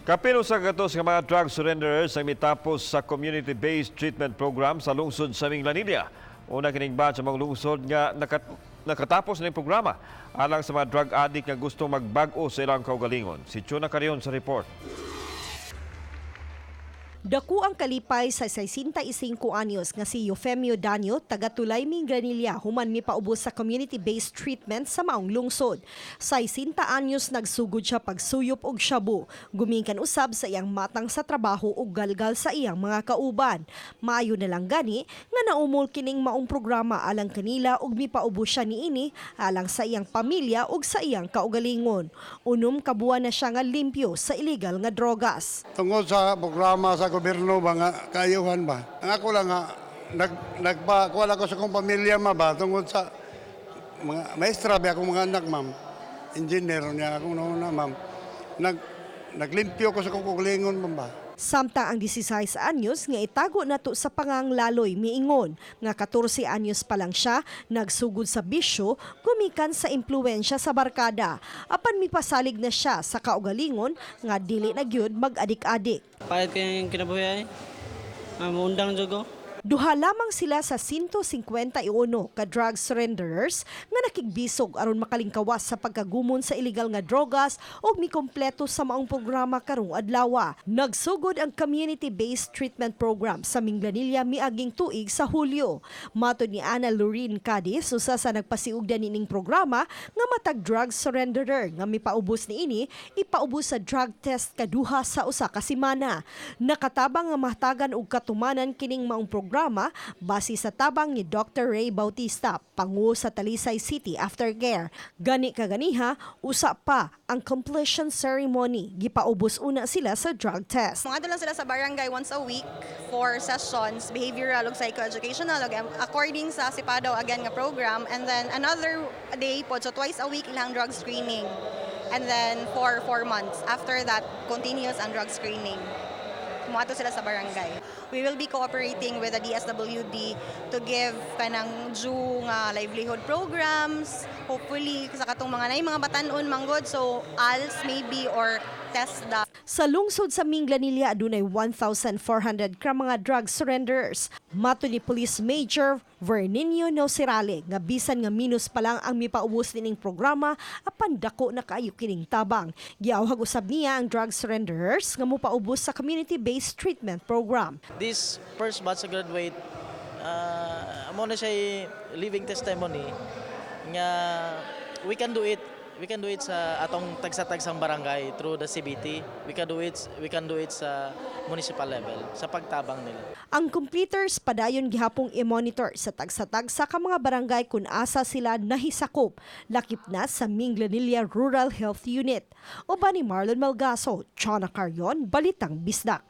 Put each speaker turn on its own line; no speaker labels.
Kapin 100 nga mga drug surrenderers ang mitapos sa community-based treatment program sa lungsod sa Minglanilla. Una kining batch sa mga lungsod nga nakatapos ng programa alang sa mga drug addict nga gusto magbag-o sa ilang kaugalingon. Si Chona Carion sa report.
Dako ang kalipay sa 65 anyos nga si Eufemio Danyo, taga Tulay, Minglanilla, human mipaubos sa community-based treatment sa maong lungsod. 60 anyos nagsugod siya pagsuyop og shabu. Gumikan usab sa iyang matang sa trabaho ug galgal sa iyang mga kauban. Maayo na lang gani nga naumol kining maong programa alang kanila ug mipaubos siya niini alang sa iyang pamilya ug sa iyang kaugalingon. 6 ka buwan na siya nga limpyo sa illegal nga drogas.
Tungod sa programa sa gobyerno ba nga kaayuhan ba. Ang ako lang nga nagpa kuha ko sa akong pamilya ma ba tungod sa mga maestra ba akong mga anak, ma'am. Engineer niya akong nauna, ma'am. Naglimpyo ko sa akong kaugalingon, ma'am ba.
Samtang ang 16 anyos nga itago nato sa pangang Laloy miingon nga 14 anyos pa lang siya nagsugod sa bisyo gumikan sa impluwensya sa barkada. Apan mipasalig na siya sa kaugalingon nga dili na gyud mag-adik-adik.
Payat ko yung kinabuhi ay. Undang jud ko.
Duha lamang sila sa 151 ka drug surrenderers nga nakigbisog aron makalingkawas sa pagkagumon sa illegal nga drogas ug mikompleto sa maong programa karong adlaw. Nagsugod ang community-based treatment program sa Minglanilla miaging tuig sa Hulyo. Matod ni Ana Lorene Cadiz, usa sa nagpasiugda nining programa, nga matag drug surrenderer nga mipaubos niini ipaubos sa drug test kaduha sa 1 ka semana. Nakatabang nga mahatagan og katumanan kining maong programa base sa tabang ni Dr. Ray Bautista, pangu sa Talisay City Aftercare. Gani kaganiha, usa pa ang completion ceremony. Gipaubos una sila sa drug test.
Mga lang sila sa barangay once a week for sessions, behavioral ug psychoeducational ug according sa Sipadaw again nga program, and then another day pod, so twice a week ilang drug screening. And then for 4 months after that, continuous ang drug screening. Muadto sila sa barangay. We will be cooperating with the DSWD to give kanang due nga livelihood programs. Hopefully sa katong mga nay mga batanon manggod, so ALS maybe or TESDA.
Sa lungsod sa Minglanilla, adunay 1,400 ka mga drug surrenderers. Matod ni Police Major Verninio Nocirale nga bisan nga minus pa lang ang mipaubos nining programa, apan dako na kaayo kining tabang. Giawhag usab niya ang drug surrenderers nga mopaubos sa community-based treatment program.
This first batch of graduate, amo na siya living testimony nga we can do it. We can do it sa atong tagsa-tagsang barangay through the CBT. We can do it sa municipal level sa pagtabang nila.
Ang completers padayon gihapong i-monitor sa tagsa-tagsa ka mga barangay kung asa sila nahisakop, lakip na sa Minglanilla Rural Health Unit. Uban ni Marlon Malgaso, Chona Carion, Balitang Bisdak.